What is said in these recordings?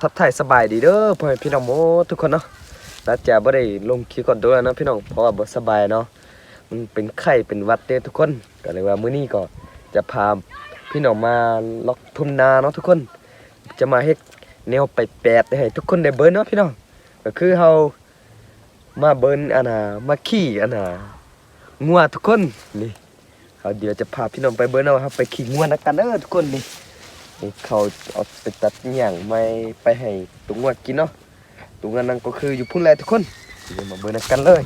ທັກທາຍສະບາຍດີເດີພໍ່ແມ່ພີ່ນ້ອງໝົດທຸກຄົນເນາະ. ໜ້າຈະບໍ່ໄດ້ລົງຄລິບກ່ອນດົນແລ້ວເນາະພີ່ນ້ອງ ເພາະວ່າບໍ່ສະບາຍເນາະ ມັນເປັນໄຂ້ເປັນຫວັດເດ້ທຸກຄົນ. ກໍເລີຍວ່າມື້ນີ້ກໍຈະພາພີ່ນ້ອງມາເລາະທົ່ງນາເນາະທຸກຄົນ ຈະມາເຮັດແນວແປກໆໃຫ້ທຸກຄົນໄດ້ເບິ່ງເນາະພີ່ນ້ອງ. ກໍຄືເຮົາ ມາເບິ່ງອັນນ່າ ມາຂີ່ອັນນ່າ ງົວທຸກຄົນ. ນີ້ ເຮົາດຽວຈະພາພີ່ນ້ອງໄປເບິ່ງເນາະ ເຮົາໄປຂີ່ງົວນຳກັນເດີທຸກຄົນ. ນີ້ ນີ້ເຂົາເອົາໄປຕັດຫຍ້າໄມ້ໄປໃຫ້ຕົວງົວກິນເນາະ. ຕົວງົວນັ້ນກໍຄືຢູ່ພຸ້ນແຫຼະທຸກຄົນ. ດຽວມາເບິ່ງນຳກັນເລີຍ.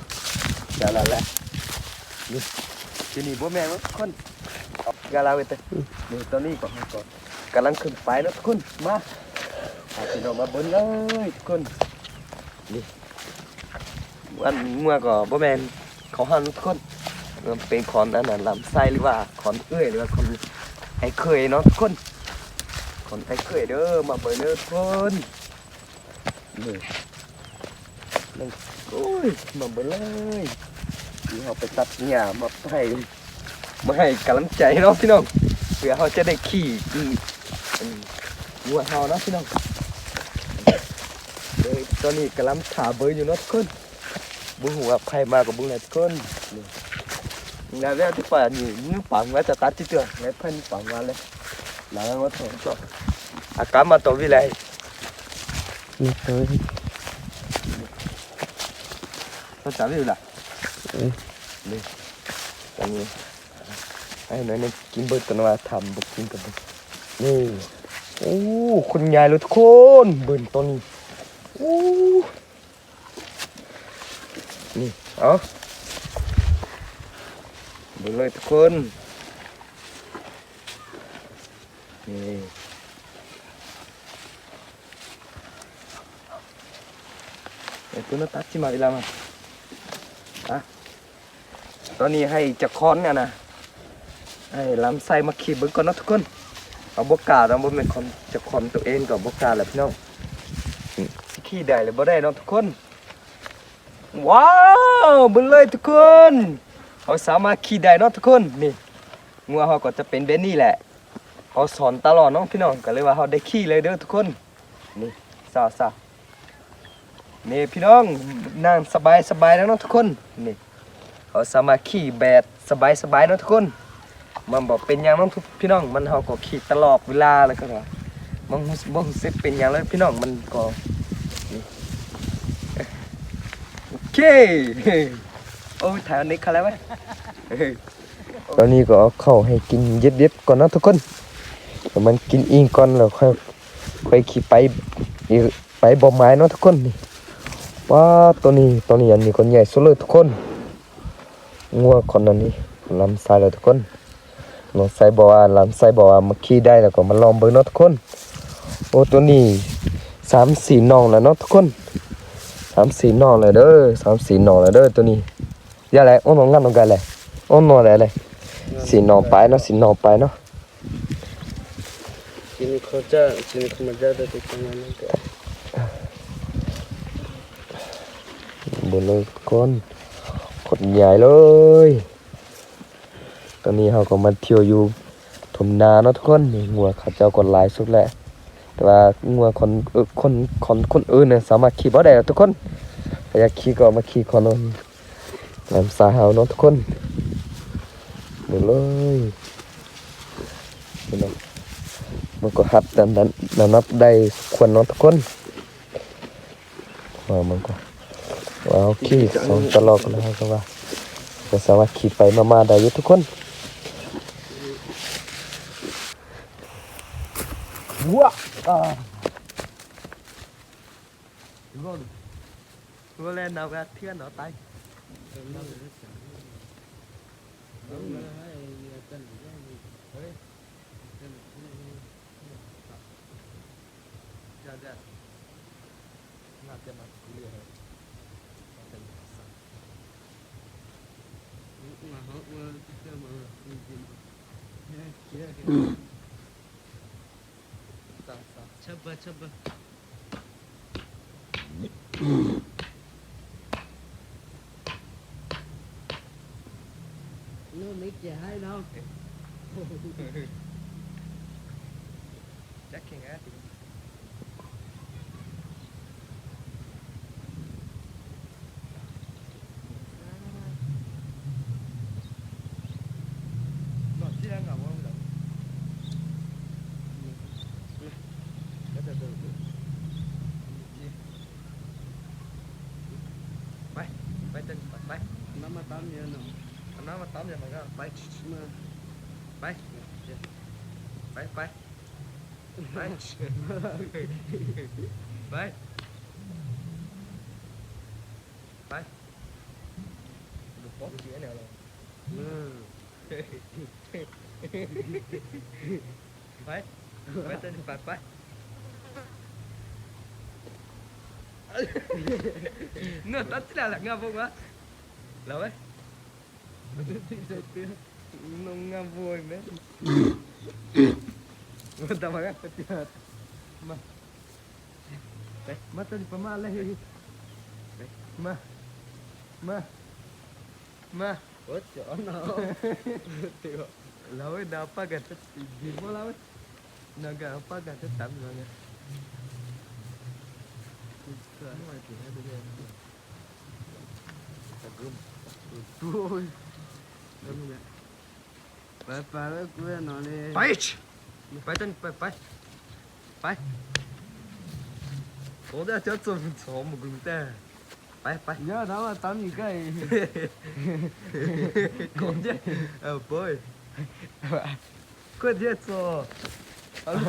ໄດ້ແລ້ວແຫຼະ ນີ້ ທີ່ນີ້ບໍ່ແມ່ນເນາະທຸກຄົນ. ກາລາເວເຕ ນີ້ ຕອນນີ້ກໍ ກໍກຳລັງຂຶ້ນໄປເນາະທຸກຄົນ. ມາ ພາພີ່ນ້ອງມາເບິ່ງເລີຍທຸກຄົນ. ນີ້ ອັນງົວກໍບໍ່ແມ່ນຂອງເຮົາທຸກຄົນ ມັນເປັນຂອງອັນນັ້ນ ລຳໄສ້ ຫຼືວ່າຂອງເອື້ອຍ ຫຼືວ່າຂອງອ້າຍເຂີຍເນາະທຸກຄົນ. ຂອງອ້າຍເຂີຍເດີ ມາເບິ່ງເດີທຸກຄົນ. ນີ້ ໂອ້ຍ ມາເບິ່ງເລີຍ ທີ່ເຮົາໄປຕັດຫຍ້າມາໃຫ້ ມາໃຫ້ກຳລັງໃຈເນາະພີ່ນ້ອງ ເພື່ອເຮົາຈະໄດ້ຂີ່ ອືມ ງົວເຮົາເນາະພີ່ນ້ອງ. ເອີ ຕອນນີ້ກຳລັງຖ້າເບິ່ງຢູ່ເນາະທຸກຄົນ ບໍ່ຮູ້ວ່າໃຜມາກໍບໍ່ຮູ້ແຫຼະທຸກຄົນ. ນີ້ ແລ້ວແລ້ວທີ່ປ່ານີ້ ນີ້ປາງວ່າຈະຕັດຈິເທື່ອ ແລ້ວເພິ່ນປາງວ່າແລ້ວ ແລ້ວວ່າຖອນຈອກ ອາການມາຕໍ່ວິໄລ ນີ້ເລີຍ ເພິ່ນຈະວິລະ ເອີ ນີ້ ອັນນີ້ ໃຫ້ໜ້ອຍໜຶ່ງກິນເບິດກ່ອນວ່າ ຖ້າບໍ່ກິນກໍເບິດ. ນີ້ ໂອ້ ຄົນໃຫຍ່ເລີຍທຸກຄົນ ເບິ່ງຕອນນີ້ ໂອ້ ນີ້ ເອົາ ເບິ່ງເລີຍທຸກຄົນ. ນີ້ ເອີ ໂຕນັ້ນຕັດຊິມາເວລາມາ ອະ ຕອນນີ້ໃຫ້ເຈົ້າຂອງອັນນະ ໃຫ້ລຳໄສ້ມາຂີ່ເບິ່ງກ່ອນເນາະທຸກຄົນ. ເຮົາບໍ່ກ້າດອກ ບໍ່ແມ່ນຂອງເຈົ້າຂອງໂຕເອງກໍບໍ່ກ້າແຫຼະພີ່ນ້ອງ. ອືມ ຊິຂີ່ໄດ້ຫຼືບໍ່ໄດ້ເນາະທຸກຄົນ. ວ້າວ ເບິ່ງເລີຍທຸກຄົນ ເຮົາສາມາດຂີ່ໄດ້ເນາະທຸກຄົນ. ນີ້ ງົວເຮົາກໍຈະເປັນແບບນີ້ແຫຼະ ເຮົາສອນຕະຫຼອດເນາະພີ່ນ້ອງ ກໍເລີຍວ່າເຮົາໄດ້ຂີ່ເລີຍເດີທຸກຄົນ. ນີ້ ຊາວໆ ນີ້ພີ່ນ້ອງ ນັ່ງສະບາຍໆແລ້ວເນາະທຸກຄົນ. ນີ້ ເຮົາສາມາດຂີ່ແບບສະບາຍໆເນາະທຸກຄົນ ມັນບໍ່ເປັນຫຍັງເນາະທຸກ ພີ່ນ້ອງ ມັນ ເຮົາກໍຂີ່ຕະຫຼອດເວລາ ແລ້ວກໍບໍ່ຮູ້ ບໍ່ຮູ້ສຶກເປັນຫຍັງເລີຍພີ່ນ້ອງ. ມັນກໍ ນີ້ ໂອເຄ ໂອ້ຍ ຖ່າຍອັນນີ້ຄັກແລ້ວເວີ້ຍ. ຕອນນີ້ກໍເອົາເຂົ້າໃຫ້ກິນເຢັບໆກ່ອນເນາະທຸກຄົນ ໃຫ້ມັນກິນອີ່ມກ່ອນ ແລ້ວຄ່ອຍ ຄ່ອຍຂີ່ໄປ ໄປບໍ່ໝາຍເນາະທຸກຄົນ. ນີ້ ວ້າ ໂຕນີ້ ໂຕນີ້ ອັນນີ້ກໍໃຫຍ່ສຸດເລີຍທຸກຄົນ. ງົວຂອງອັນນີ້ ລຳໄສ້ແລ້ວທຸກຄົນ ລຳໄສ້ບອກວ່າ ລຳໄສ້ບອກວ່າມາຂີ່ໄດ້ ແລ້ວກໍມາລອງເບິ່ງເນາະທຸກຄົນ. ໂອ້ ໂຕນີ້ສາມສີ່ໜ່ອງແລ້ວເນາະທຸກຄົນ ສາມສີ່ໜ່ອງແລ້ວເດີ ສາມສີ່ໜ່ອງແລ້ວເດີໂຕນີ້. ຢາແລ ໂອ້ ໜ່ອງງາມໜ່ອງກາແລ ໂອ້ ໜ່ອງແລແລ ສີ່ໜ່ອງປາຍເນາະ ສີ່ໜ່ອງປາຍເນາະ. ເບິ່ງເລີຍທຸກຄົນ ໂຄດໃຫຍ່ເລີຍ. ຕອນນີ້ເຮົາກໍມາທ່ຽວຢູ່ທົ່ງນາເນາະທຸກຄົນ. ນີ້ງົວເຂົາເຈົ້າກໍຫຼາຍສຸດແຫຼະ ແຕ່ວ່າງົວຂອງ ເອີ ຂອງ ຂອງຄົນອື່ນນະ ສາມາດຂີ່ບໍ່ໄດ້ດອກທຸກຄົນ. ຖ້າຢາກຂີ່ກໍມາຂີ່ຂອງ ນຳສາເຮົາເນາະທຸກຄົນ. ເບິ່ງເລີຍ ເຫັນບໍ່ ມັນກໍຮັບນ້ຳໜັກໄດ້ສົມຄວນເນາະທຸກຄົນ. ວ່າມັນກໍ ວ່າເຮົາຂີ່ສອງຕະຫຼອກແລ້ວ ເຮົາກໍວ່າ ກໍສາມາດຂີ່ໄປມາໆໄດ້ຢູ່ທຸກຄົນ. ວ້າ ອ່າ Igual, igual é na gatía, não, tá? Já, já. Não tem mais colher. Não tem mais. Tá, tá. Chapa, chapa. No, make it high now. Chắc kìa. ໄປ ນ້ຳມາຕຳເຢັນເນາະ ເອົານ້ຳມາຕຳເຢັນ ມັນກໍໄປ ມາ ໄປ ໄປ ໄປ ໄປ ໄປ ໄປ ບໍ່ປ້ອງເສຍແນວລະ ເອີ ໄປ ໄປ ໄປ ໄປ ເນາະ ຕັດທີ່ລະ ລະງາບອອກມາ ລະໄວ້ ນ້ອງງາມໂວຍແມ່ນ ມາ ມາ ໄປ ມາ ຕອນນີ້ປະມາດເລີຍ ໄປ ມາ ມາ ມາ ໂອ້ຍ ຈອນເນາະ ລາວເອີຍ ໜ້າປາກກັນ ດີບໍ່ລາວເອີຍ ໜ້າກະປາກກັນຕຳລາວເອີຍ ໂອ້ຍ ໄປ ໄປ ໄປ ໄປ ໄປ ໄປ ໄປ ໂອ້ຍ ຈະຈະຈະ ໄປ ໄປ ຍາດາວາຕາມີໄກ່ ໂກນເຈ ເອີ ໂປ້ຍ ໂກນເຈໂຊ ໂອ້ຍ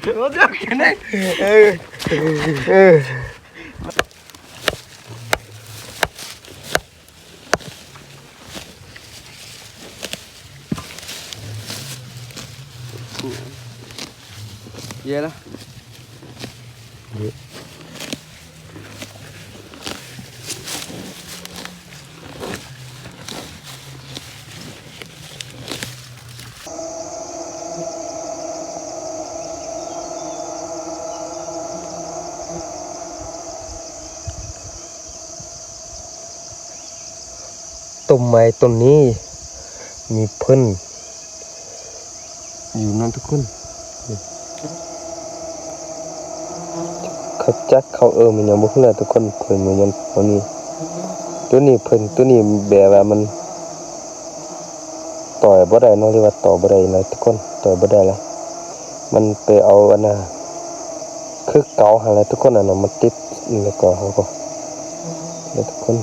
ໂກນເຈ ເອີ ເອີ. ເຢັນລະ ຕົ້ນໄມ້ຕົ້ນນີ້ມີເພິ່ນຢູ່ນຳທຸກຄົນ ເຂົາຈັກເຂົາເອີ້ນຫຍັງບໍ່ຮູ້ແຫຼະທຸກຄົນ ເພິ່ນມີຫຍັງຕົວນີ້ ຕົວນີ້ເພິ່ນ ຕົວນີ້ແບບວ່າມັນ ຕໍ່ຍບໍ່ໄດ້ເນາະ ຫຼືວ່າຕໍ່ຍບໍ່ໄດ້ລະທຸກຄົນ ຕໍ່ຍບໍ່ໄດ້ລະ ມັນໄປເອົາອັນນ່າ ຄືເກົາຫັ້ນລະທຸກຄົນ ອັນນັ້ນມັນຕິດ ແລ້ວກໍເຮົາກໍ ແລ້ວທຸກຄົນ